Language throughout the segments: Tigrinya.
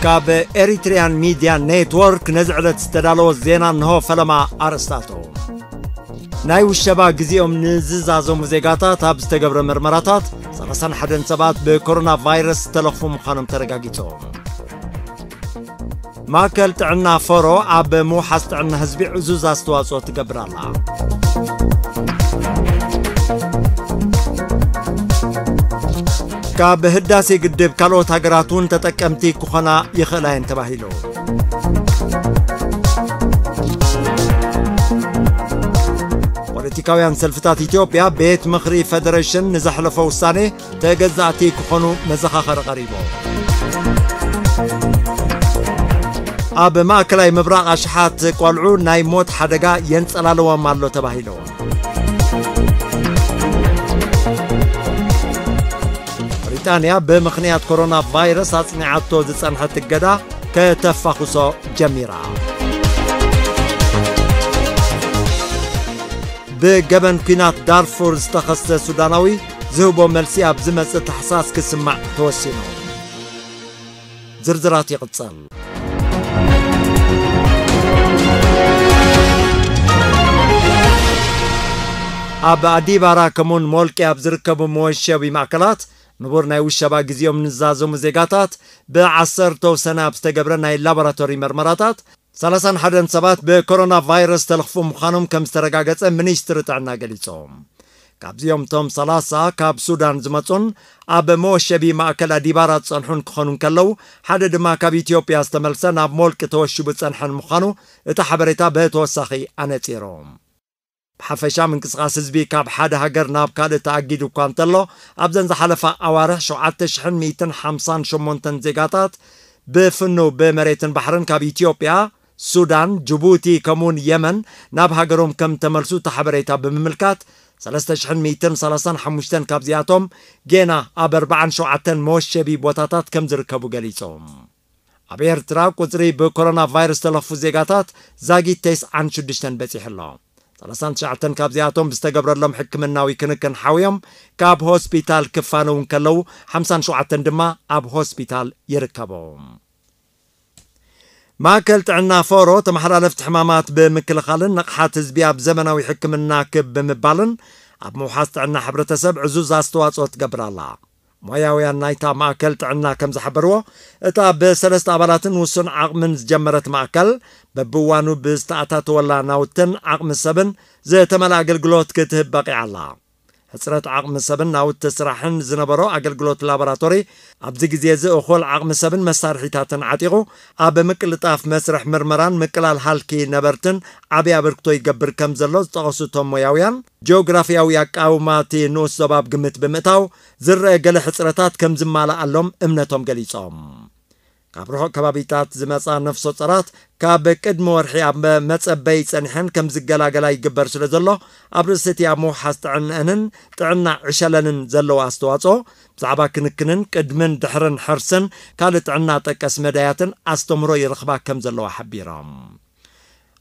ካብ ኤሪትሪያን ሚድያ ኔትወርክ ነዚ ዕለት ዝተዳለወ ዜና እንሆ። ፈለማ ኣርእስታቱ። ናይ ውሸባ ግዜኦም ንዝዛዘሙ ዜጋታት ኣብ ዝተገብረ መርመራታት ሰላሳን ሓደን ሰባት ብኮሮና ቫይረስ ዝተለኽፉ ምዃኖም ተረጋጊጹ። ማእከል ጥዕና ፎሮ ኣብ ምውሓስ ጥዕና ህዝቢ ዕዙዝ ኣስተዋጽኦ ትገብር ኣላ። ካብ ህዳሴ ግድብ ካልኦት ሃገራት እውን ተጠቀምቲ ክኾና ይኽእላ እየን ተባሂሉ። ፖለቲካውያን ሰልፍታት ኢትዮጵያ ቤት ምኽሪ ፌደሬሽን ንዘሕለፎ ውሳኔ ተገዛእቲ ክኾኑ መዘኻኸሪ ቀሪቡ። ኣብ ማእከላይ ምብራቕ ኣሽሓት ቆልዑ ናይ ሞት ሓደጋ የንጸላልዎም ኣሎ ተባሂሉ። ብሪጣንያ ብምኽንያት ኮሮና ቫይረስ ኣጽኒዓቶ ዝጸንሐት እገዳ ከተፋኹሶ ጀሚራ። ብገበን ኲናት ዳርፉር ዝተኸሰ ሱዳናዊ ዝህቦ መልሲ ኣብ ዝመጽእ ታሕሳስ ክስማዕ ተወሲኑ። ዝርዝራት ይቕጸል። ኣብ ኣዲባራ ከምኡን ሞልቂ ኣብ ዝርከቡ መወሸቢ ማእከላት ንቡር ናይ ውሸባ ግዜኦም ንዛዘሙ ዜጋታት ብዓሰርተው ሰነ ኣብ ዝተገብረ ናይ ላቦራቶሪ መርመራታት ሰላሳን ሓደን ሰባት ብኮሮና ቫይረስ ተለኽፉ ምዃኖም ከም ዝተረጋገጸ ሚኒስትሪ ጥዕና ገሊጹ። ካብዚኦም እቶም ሰላሳ ካብ ሱዳን ዝመጹን ኣብ መወሸቢ ማእከል ኣዲባራ ዝጸንሑን ክኾኑ እንከለዉ፣ ሓደ ድማ ካብ ኢትዮጵያ ዝተመልሰ ናብ ሞልቂ ተወሽቡ ዝጸንሐን ምዃኑ እቲ ሓበሬታ ብተወሳኺ ኣነጺሩ። ብሓፈሻ ምንቅስቓስ ህዝቢ ካብ ሓደ ሃገር ናብ ካልእ ተኣጊዱ እኳ እንተሎ፣ ኣብዘን ዝሓለፋ ኣዋርሕ ሸውዓተ ሽሕን ሚእትን ሓምሳን ሸሞንተን ዜጋታት ብፍኑው ብመሬትን ባሕርን ካብ ኢትዮጵያ፣ ሱዳን፣ ጅቡቲ ከምኡውን የመን ናብ ሃገሮም ከም ተመልሱ እቲ ሓበሬታ ብምምልካት፣ ሰለስተ ሽሕን ሚእትን ሰላሳን ሓሙሽተን ካብዚኣቶም ጌና ኣብ ኣርባዓን ሸውዓተን መወሸቢ ቦታታት ከም ዝርከቡ ገሊጹ። ኣብ ኤርትራ ቁጽሪ ብኮሮና ቫይረስ ዝተለኽፉ ዜጋታት ዛጊት ተስዓን ሽዱሽተን በጺሑ ኣሎ። ሰላሳን ትሽዓተን ካብዚኣቶም ብዝተገብረሎም ሕክምናዊ ክንክን ሓውዮም ካብ ሆስፒታል ክፋነዉ እንከለዉ፣ ሓምሳን ሸውዓተን ድማ ኣብ ሆስፒታል ይርከቡ። ማእከል ጥዕና ፎሮ ተመሓላለፍቲ ሕማማት ብምክልኻልን ንቕሓት ህዝቢ ኣብ ዘመናዊ ሕክምና ክብ ብምባልን ኣብ ምውሓስ ጥዕና ሕብረተሰብ ዕዙዝ ኣስተዋጽኦ ትገብር ኣላ። ሞያውያን ናይታ ማእከል ጥዕና ከም ዝሓበርዎ፣ እታ ብሰለስተ ኣባላትን ውሱን ዓቕምን ዝጀመረት ማእከል፣ በብእዋኑ ብዝተኣታተወላ ናውትን ዓቕሚ ሰብን ዝተመልኣ ኣገልግሎት ክትህብ በቒዓ ኣላ። ሕጽረት ዓቕሚ ሰብን ናውቲ ስራሕን ዝነበሮ ኣገልግሎት ላቦራቶሪ፣ ኣብዚ ግዜ እዚ እኹል ዓቕሚ ሰብን መሳርሒታትን ዓጢቑ፣ ኣብ ምቅልጣፍ መስርሕ ምርመራን ምቅላል ሃልኪ ነበርትን ዓቢ ኣበርክቶ ይገብር ከም ዘሎ ዝጠቐሱ እቶም ሞያውያን፣ ጂኦግራፊያዊ ኣቃውማ እቲ ንኡስ ዞባ ኣብ ግምት ብምእታው፣ ዝረአ ገለ ሕጽረታት ከም ዝማልኣሎም እምነቶም ገሊጾም። ካብ ርሑቕ ከባቢታት ዝመጻ ነፍሰ ጾራት ካብ ቅድሚ ወርሒ ኣብ መጸበይ ጸኒሐን ከም ዝገላገላ ይግበር ስለ ዘሎ፣ ኣብ ርእሲ እቲ ኣብ ምውሓስ ጥዕንአንን ጥዕና ዕሸለንን ዘለዎ ኣስተዋጽኦ፣ ብዛዕባ ክንክንን ቅድምን ድሕርን ሕርስን ካልእ ጥዕና ጠቀስ መዳያትን ኣስተምህሮ ይረኽባ ከም ዘለዋ ሓቢሮም።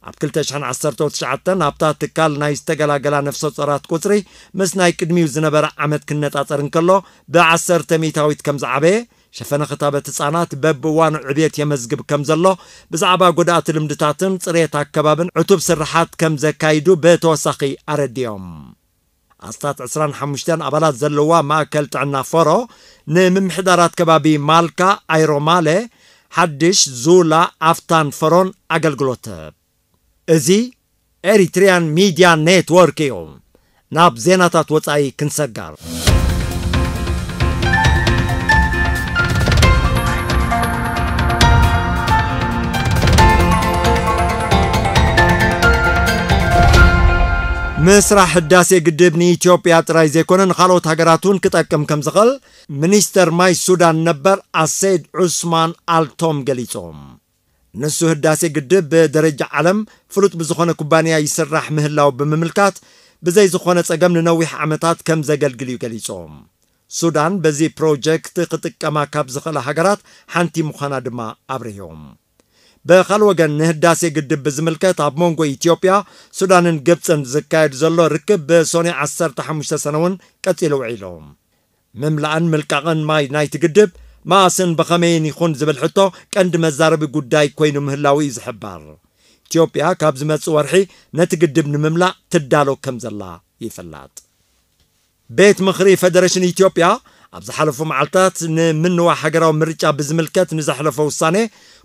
ኣብ ክልተ ሽሕን ዓሰርተው ትሽዓተን ኣብታ ትካል ናይ ዝተገላገላ ነፍሰ ጾራት ቁጽሪ ምስ ናይ ቅድሚኡ ዝነበረ ዓመት ክነጻጸር እንከሎ፣ ብዓሰርተ ሚእታዊት ከም ዝዓበየ፣ ሸፈነ ክታበት ህጻናት በብእዋኑ ዕብየት የመዝግብ ከም ዘሎ፣ ብዛዕባ ጎዳእቲ ልምድታትን ጽሬት ኣከባብን ዕቱብ ስርሓት ከም ዘካይዱ ብተወሳኺ ኣረዲኦም። ኣስታት ዕስራን ሓሙሽተን ኣባላት ዘለዋ ማእከል ጥዕና ፎሮ፣ ንምምሕዳራት ከባቢ ማልካ ኣይሮማለ ሓድሽ ዙላ ኣፍታን ፈሮን ኣገልግሎት ትህብ። እዚ ኤሪትሪያን ሚድያ ኔትወርክ እዩ። ናብ ዜናታት ወጻኢ ክንሰጋር። ምስራሕ ህዳሴ ግድብ ንኢትዮጵያ ጥራይ ዘይኮነ ንኻልኦት ሃገራት እውን ክጠቅም ከም ዝኽእል ሚኒስተር ማይ ሱዳን ነበር ኣሰይድ ዑስማን ኣልቶም ገሊጾም። ንሱ ህዳሴ ግድብ ብደረጃ ዓለም ፍሉጥ ብዝኾነ ኩባንያ ይስራሕ ምህላው ብምምልካት፣ ብዘይ ዝኾነ ጸገም ንነዊሕ ዓመታት ከም ዘገልግል እዩ ገሊጹ። ሱዳን በዚ ፕሮጀክት ክጥቀማ ካብ ዝኽእላ ሃገራት ሓንቲ ምዃና ድማ ኣብሪሆም። ብኻልእ ወገን ንህዳሴ ግድብ ብዝምልከት ኣብ መንጎ ኢትዮጵያ፣ ሱዳንን ግብጽን ዝካየድ ዘሎ ርክብ ብሶኒ ዓሰርተ ሓሙሽተ ሰነ እውን ቀጺሉ ውዒሉ። ምምላእን ምልቃቕን ማይ ናይቲ ግድብ መኣስን ብኸመይን ይኹን ዝብል ሕቶ ቀንዲ መዛረቢ ጉዳይ ኮይኑ ምህላዉ እዩ ዝሕበር። ኢትዮጵያ ካብ ዝመጽእ ወርሒ ነቲ ግድብ ንምምላእ ትዳሎ ከም ዘላ ይፍለጥ። ቤት ምኽሪ ፌደሬሽን ኢትዮጵያ ኣብ ዝሓለፉ መዓልታት ንምንዋሕ ሃገራዊ ምርጫ ብዝምልከት ንዘሕለፎ ውሳኔ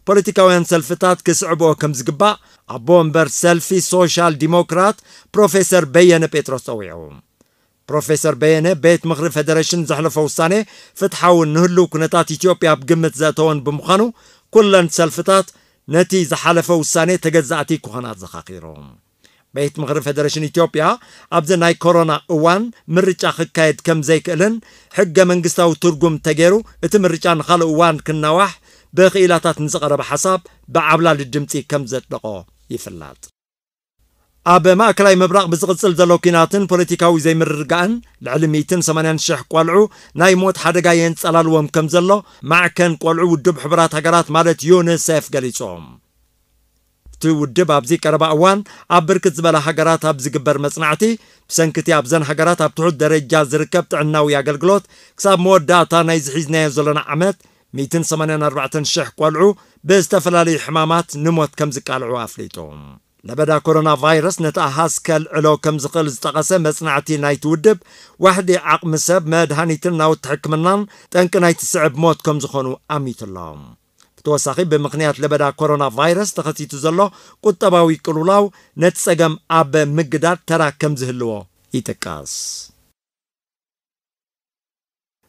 ፖለቲካውያን ሰልፍታት ክስዕብኦ ከም ዝግባእ ኣቦ ወንበር ሰልፊ ሶሻል ዲሞክራት ፕሮፌሰር በየነ ጴጥሮስ ጸዊዑ። ፕሮፌሰር በየነ ቤት ምኽሪ ፌደሬሽን ዘሕለፎ ውሳኔ ፍትሓውን ንህልው ኩነታት ኢትዮጵያ ኣብ ግምት ዘእተወን ብምዃኑ ኩለን ሰልፍታት ነቲ ዝሓለፈ ውሳኔ ተገዛእቲ ክኾና ዘኻኺሩ። ቤት ምኽሪ ፌደሬሽን ኢትዮጵያ ኣብዚ ናይ ኮሮና እዋን ምርጫ ክካየድ ከም ዘይክእልን ሕገ መንግስታዊ ትርጉም ተገይሩ እቲ ምርጫ ንኻልእ እዋን ክናዋሕ ብኽኢላታት ንዝቐረበ ሓሳብ ብዓብላሊ ድምፂ ከም ዘጽደቖ ይፍለጥ። ኣብ ማእከላይ ምብራቕ ብዝቕጽል ዘሎ ኲናትን ፖለቲካዊ ዘይምርግጋእን ልዕሊ ሚእትን ሰማንያን ሽሕ ቆልዑ ናይ ሞት ሓደጋ የንጸላልዎም ከም ዘሎ ማዕከን ቆልዑ ውድብ ሕቡራት ሃገራት ማለት ዩኒሴፍ ገሊጹ። እቲ ውድብ ኣብዚ ቀረባ እዋን ኣብ ብርክት ዝበላ ሃገራት ኣብ ዝግበር መጽናዕቲ ብሰንክቲ ኣብዘን ሃገራት ኣብ ትሑት ደረጃ ዝርከብ ጥዕናዊ ኣገልግሎት ክሳብ መወዳእታ ናይ ዝሒዝናዮ ዘለና ዓመት ሚእትን ሰማንያን ኣርባዕተን ሽሕ ቆልዑ ብዝተፈላለዩ ሕማማት ንሞት ከም ዝቃልዑ ኣፍሊጡ። ለበዳ ኮሮና ቫይረስ ነቲ ኣሃዝ ከልዕሎ ከም ዝኽእል ዝጠቐሰ መጽናዕቲ ናይቲ ውድብ ዋሕዲ ዓቕሚ ሰብ መድሃኒትን ናውቲ ሕክምናን ጠንቂ ናይቲ ስዕብ ሞት ከም ዝኾኑ ኣሚቱ ኣሎ። ብተወሳኺ ብምኽንያት ለበዳ ኮሮና ቫይረስ ተኸሲቱ ዘሎ ቁጠባዊ ቅልውላው ነቲ ጸገም ኣብ ምግዳድ ተራ ከም ዝህልዎ ይጥቀስ።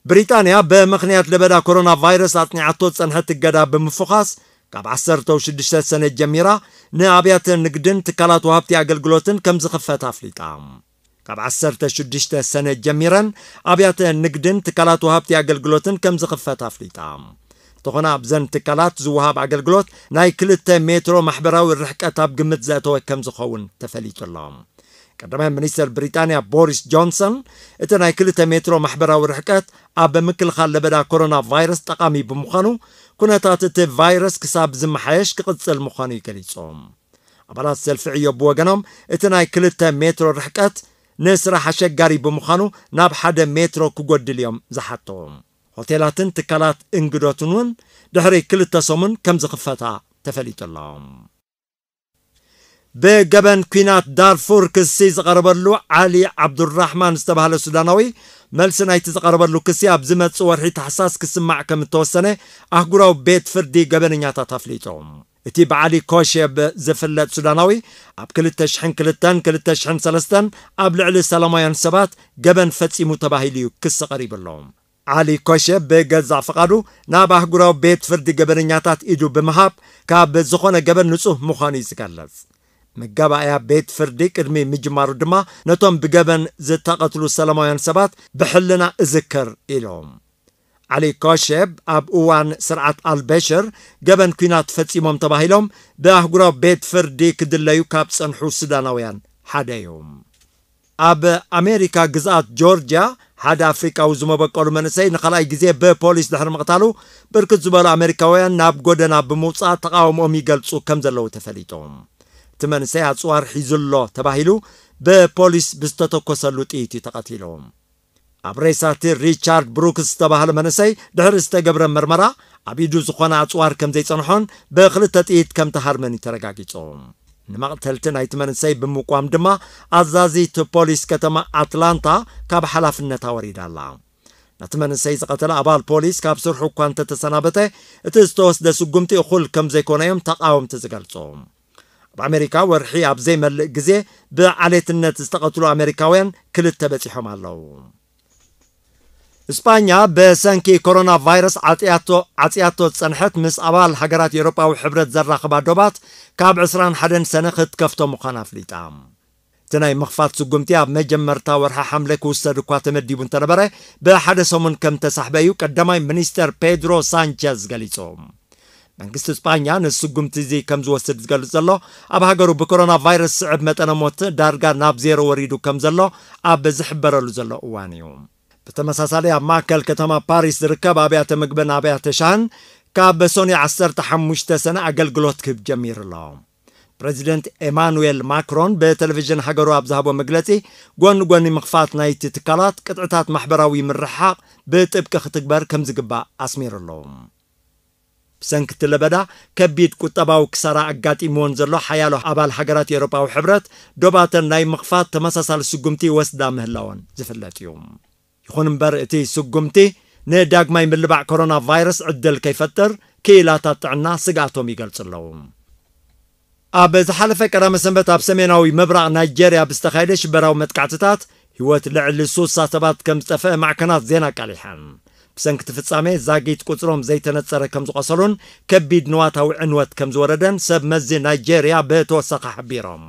ብሪጣንያ ብምኽንያት ለበዳ ኮሮና ቫይረስ ኣጽኒዓቶ ዝጸንሐት እገዳ ብምፍዃስ ካብ ዓሰርተ ሽዱሽተ ሰነ ጀሚራ ንኣብያተ ንግድን ትካላት ወሃብቲ ኣገልግሎትን ከም ዝኽፈት ኣፍሊጣ። ካብ ዓሰርተ ሽዱሽተ ሰነ ጀሚረን ኣብያተ ንግድን ትካላት ወሃብቲ ኣገልግሎትን ከም ዝኽፈት ኣፍሊጣ። እንተኾነ ኣብዘን ትካላት ዝወሃብ ኣገልግሎት ናይ ክልተ ሜትሮ ማሕበራዊ ርሕቀት ኣብ ግምት ዘእተወ ከም ዝኸውን ተፈሊጡ ኣሎ። ቀዳማይ ሚኒስተር ብሪጣንያ ቦሪስ ጆንሰን እቲ ናይ ክልተ ሜትሮ ማሕበራዊ ርሕቀት ኣብ ምክልኻል ለበዳ ኮሮና ቫይረስ ጠቓሚ ብምዃኑ ኩነታት እቲ ቫይረስ ክሳብ ዝመሓየሽ ክቕጽል ምዃኑ እዩ ገሊጹ። ኣባላት ሰልፊ ዕዮ ብወገኖም እቲ ናይ ክልተ ሜትሮ ርሕቀት ንስራሕ ኣሸጋሪ ብምዃኑ ናብ ሓደ ሜትሮ ክጎድል እዮም ዝሓተዉ። ሆቴላትን ትካላት እንግዶትን እውን ድሕሪ ክልተ ሰሙን ከም ዝኽፈታ ተፈሊጡ ኣሎ። ብገበን ኲናት ዳርፉር ክሲ ዝቐረበሉ ዓሊ ዓብዱራሕማን ዝተባህለ ሱዳናዊ መልሲ ናይቲ ዝቐረበሉ ክሲ ኣብ ዝመጽእ ወርሒ ታሕሳስ ክስማዕ ከም እተወሰነ ኣህጉራዊ ቤት ፍርዲ ገበነኛታት ኣፍሊጡ። እቲ ብዓሊ ኮሼብ ዝፍለጥ ሱዳናዊ ኣብ ክልተ ሽሕን ክልተን ክልተ ሽሕን ሰለስተን ኣብ ልዕሊ ሰላማውያን ሰባት ገበን ፈጺሙ ተባሂሉ እዩ ክሲ ቀሪብሉ። ዓሊ ኮሼብ ብገዛእ ፍቓዱ ናብ ኣህጉራዊ ቤት ፍርዲ ገበነኛታት ኢዱ ብምሃብ ካብ ዝኾነ ገበን ንጹህ ምዃኑ እዩ ዝገልጽ። መጋባእያ ቤት ፍርዲ ቅድሚ ምጅማሩ ድማ ነቶም ብገበን ዝተቐትሉ ሰላማውያን ሰባት ብሕልና እዝክር ኢሎም። ዓሊ ኮሼብ ኣብ እዋን ስርዓት ኣልበሽር ገበን ኲናት ፈጺሞም ተባሂሎም ብኣህጉራዊ ቤት ፍርዲ ክድለዩ ካብ ጸንሑ ሱዳናውያን ሓደ እዩ። ኣብ ኣሜሪካ ግዝኣት ጆርጅያ ሓደ ኣፍሪቃዊ ዝመበቀሉ መንእሰይ ንኻልኣይ ግዜ ብፖሊስ ድሕሪ ምቕታሉ ብርክት ዝበሉ ኣሜሪካውያን ናብ ጎደና ብምውጻእ ተቓውሞኦም ይገልጹ ከም ዘለዉ ተፈሊጡ። እቲ መንእሰይ ኣጽዋር ሒዙ ኣሎ ተባሂሉ ብፖሊስ ብዝተተኮሰሉ ጥይት እዩ ተቐቲሉ። ኣብ ሬሳ እቲ ሪቻርድ ብሩክስ ዝተባህለ መንእሰይ ድሕሪ ዝተገብረ መርመራ ኣብ ኢዱ ዝኾነ ኣጽዋር ከም ዘይጸንሖን ብኽልተ ጥይት ከም ተሃርመን እዩ ተረጋጊጹ። ንመቕተልቲ ናይቲ መንእሰይ ብምቋም ድማ ኣዛዚት ፖሊስ ከተማ ኣትላንታ ካብ ሓላፍነታ ወሪዳ ኣላ። ነቲ መንእሰይ ዝቐተለ ኣባል ፖሊስ ካብ ስርሑ እኳ እንተተሰናበተ እቲ ዝተወስደ ስጉምቲ እኹል ከም ዘይኮነ እዮም ተቓወምቲ ዝገልጹ። ኣብ ኣሜሪካ ወርሒ ኣብ ዘይመልእ ግዜ ብዓሌትነት ዝተቐትሉ ኣሜሪካውያን ክልተ በጺሖም ኣለዉ። እስጳኛ ብሰንኪ ኮሮና ቫይረስ ዓጽያቶ ዓጽያቶ ዝጸንሐት ምስ ኣባል ሃገራት ኤውሮጳዊ ሕብረት ዘራኽባ ዶባት ካብ ዕስራን ሓደን ሰነ ክትከፍቶ ምዃና ኣፍሊጣ። እቲ ናይ ምኽፋት ስጉምቲ ኣብ መጀመርታ ወርሒ ሓምለ ክውሰድ እኳ ተመዲቡ እንተነበረ ብሓደ ሰሙን ከም ተሳሕበ እዩ ቀዳማይ ሚኒስተር ፔድሮ ሳንቸዝ ገሊጹ። መንግስቲ እስጳኛ ንስጉምቲ እዚ ከም ዝወስድ ዝገልጽ ዘሎ ኣብ ሃገሩ ብኮሮና ቫይረስ ስዕብ መጠነ ሞት ዳርጋ ናብ ዜሮ ወሪዱ ከም ዘሎ ኣብ ዝሕበረሉ ዘሎ እዋን እዩ። ብተመሳሳሊ ኣብ ማእከል ከተማ ፓሪስ ዝርከብ ኣብያተ ምግብን ኣብያተ ሻህን ካብ ሰኑይ ዓሰርተ ሓሙሽተ ሰነ ኣገልግሎት ክህብ ጀሚሩ ኣሎ። ፕረዚደንት ኤማኑኤል ማክሮን ብቴሌቪዥን ሃገሩ ኣብ ዝሃቦ መግለጺ፣ ጎኒ ጎኒ ምኽፋት ናይቲ ትካላት፣ ቅጥዕታት ማሕበራዊ ምርሕሓቕ ብጥብቂ ክትግበር ከም ዝግባእ ኣስሚሩ ኣሎ። ብሰንኪ እቲ ለበዳ ከቢድ ቁጠባዊ ክሳራ ኣጋጢምዎን ዘሎ ሓያሎ ኣባል ሃገራት ኤውሮጳዊ ሕብረት፣ ዶባተን ናይ ምኽፋት ተመሳሳሊ ስጉምቲ ይወስዳ ምህላወን ዝፍለጥ እዩ። ይኹን እምበር እቲ ስጉምቲ ንዳግማይ ምልባዕ ኮሮና ቫይረስ ዕድል ከይፈጥር ክኢላታት ጥዕና ስግኣቶም ይገልጹ ኣለዉ። ኣብ ዝሓለፈ ቀዳመ ሰንበት ኣብ ሰሜናዊ ምብራቕ ናይጄርያ ብዝተኻየደ ሽበራዊ መጥቃዕትታት ህይወት ልዕሊ ሱሳ ሰባት ከም ዝጠፍአ ማዕከናት ዜና ኣቃሊሐን። ብሰንኪ እቲ ፍጻሜ ዛጊት ቁጽሮም ዘይተነጸረ ከም ዝቖሰሉን ከቢድ ንዋታዊ ዕንወት ከም ዝወረደን ሰብ መዚ ናይጄርያ ብተወሳኺ ሓቢሮም።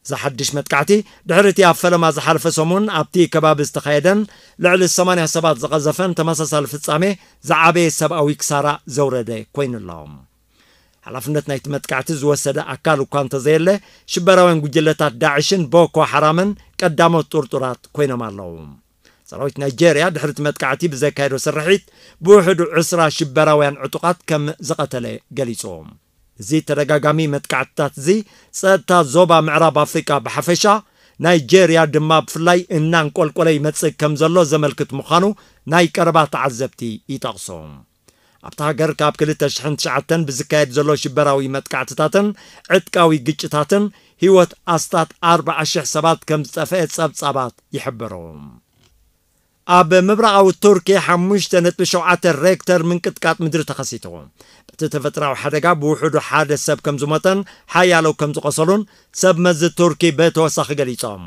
እዚ ሓድሽ መጥቃዕቲ ድሕሪ እቲ ኣብ ፈለማ ዝሓለፈ ሰሙን ኣብቲ ከባቢ ዝተኻየደን ልዕሊ ሰማንያ ሰባት ዝቐዘፈን ተመሳሳሊ ፍጻሜ ዝዓበየ ሰብኣዊ ክሳራ ዘውረደ ኮይኑ ኣሎ። ሓላፍነት ናይቲ መጥቃዕቲ ዝወሰደ ኣካል እኳ እንተዘየለ፣ ሽበራውያን ጉጅለታት ዳዕሽን ቦኮ ሓራምን ቀዳሞት ጥርጡራት ኮይኖም ኣለዉ። ሰራዊት ናይጄርያ ድሕሪ እቲ መጥቃዕቲ ብዘካየዶ ስርሒት ብውሕዱ ዕስራ ሽበራውያን ዕጡቓት ከም ዝቐተለ ገሊጹ። እዚ ተደጋጋሚ መጥቃዕትታት እዚ ጸጥታ ዞባ ምዕራብ ኣፍሪቃ ብሓፈሻ፣ ናይጄርያ ድማ ብፍላይ እናንቆልቆለ ይመጽእ ከም ዘሎ ዘመልክት ምዃኑ ናይ ቀረባ ተዓዘብቲ ይጠቕሱ። ኣብታ ሃገር ካብ ክልተ ሽሕን ትሽዓተን ብዝካየድ ዘሎ ሽበራዊ መጥቃዕትታትን ዕጥቃዊ ግጭታትን ህይወት ኣስታት ኣርብዓ ሽሕ ሰባት ከም ዝጠፍአ ጸብጻባት ይሕብሩ። ኣብ ምብራቓዊ ቱርኪ ሓሙሽተ ነጥቢ ሸውዓተ ሬክተር ምንቅጥቃጥ ምድሪ ተኸሲቱ። በቲ ተፈጥራዊ ሓደጋ ብውሕዱ ሓደ ሰብ ከም ዝሞተን ሓያሎ ከም ዝቖሰሉን ሰብ መዚ ቱርኪ ብተወሳኺ ገሊጾም።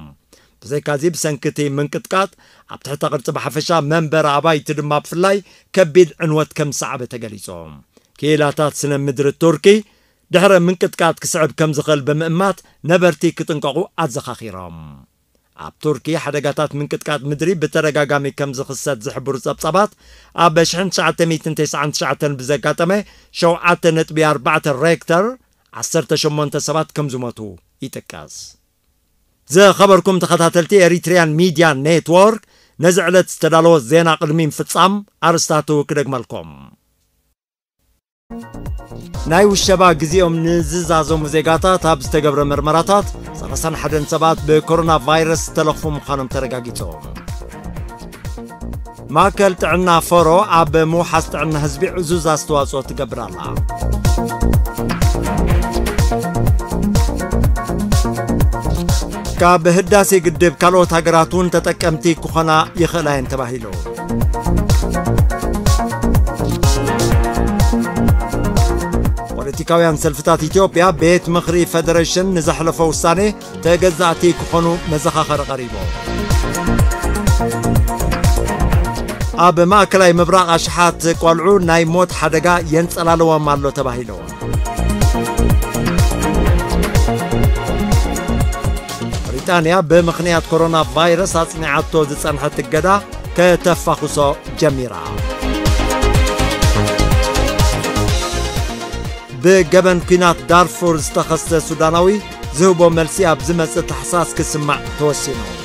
ብዘይካዚ ብሰንኪ እቲ ምንቅጥቃጥ ኣብ ትሕተ ቅርጺ ብሓፈሻ መንበሪ ኣባይቲ ድማ ብፍላይ ከቢድ ዕንወት ከም ዝሰዓበ ተገሊጹ። ክኢላታት ስነ ምድሪ ቱርኪ ድሕረ ምንቅጥቃጥ ክስዕብ ከም ዝኽእል ብምእማት ነበርቲ ክጥንቀቑ ኣዘኻኺሮም። ኣብ ቱርኪ ሓደጋታት ምንቅጥቃጥ ምድሪ ብተደጋጋሚ ከም ዝኽሰት ዝሕብሩ ጸብጻባት ኣብ ሽሕን ትሽዓተ ሚእትን ተስዓን ትሽዓተን ብዘጋጠመ ሸውዓተ ነጥቢ ኣርባዕተ ሬክተር ዓሰርተ ሸሞንተ ሰባት ከም ዝሞቱ ይጥቀስ። ዝኸበርኩም ተኸታተልቲ ኤሪትሪያን ሚድያ ኔትወርክ፣ ነዚ ዕለት ዝተዳለወ ዜና ቅድሚ ምፍጻም ኣርስታቱ ክደግመልኩም። ናይ ውሸባ ግዜኦም ንዝዛዘሙ ዜጋታት ኣብ ዝተገብረ መርመራታት ሰላሳን ሓደን ሰባት ብኮሮና ቫይረስ ዝተለኽፉ ምዃኖም ተረጋጊጹ። ማእከል ጥዕና ፈሮ ኣብ ምውሓስ ጥዕና ህዝቢ ዕዙዝ ኣስተዋጽኦ ትገብር ኣላ። ካብ ህዳሴ ግድብ ካልኦት ሃገራት እውን ተጠቀምቲ ክኾና ይኽእላ እየን ተባሂሉ። ፖለቲካውያን ሰልፍታት ኢትዮጵያ ቤት ምኽሪ ፌደሬሽን ንዘሕለፎ ውሳኔ ተገዛእቲ ክኾኑ መዘኻኸሪ ቀሪቡ። ኣብ ማእከላይ ምብራቕ ኣሽሓት ቆልዑ ናይ ሞት ሓደጋ የንጸላልዎም ኣሎ ተባሂሉ። ብሪጣንያ ብምኽንያት ኮሮና ቫይረስ ኣጽኒዓቶ ዝጸንሐት እገዳ ከተፋኹሶ ጀሚራ። ብገበን ኲናት ዳርፉር ዝተኸሰ ሱዳናዊ ዝህቦ መልሲ ኣብ ዝመጽእ ታሕሳስ ክስማዕ ተወሲኑ።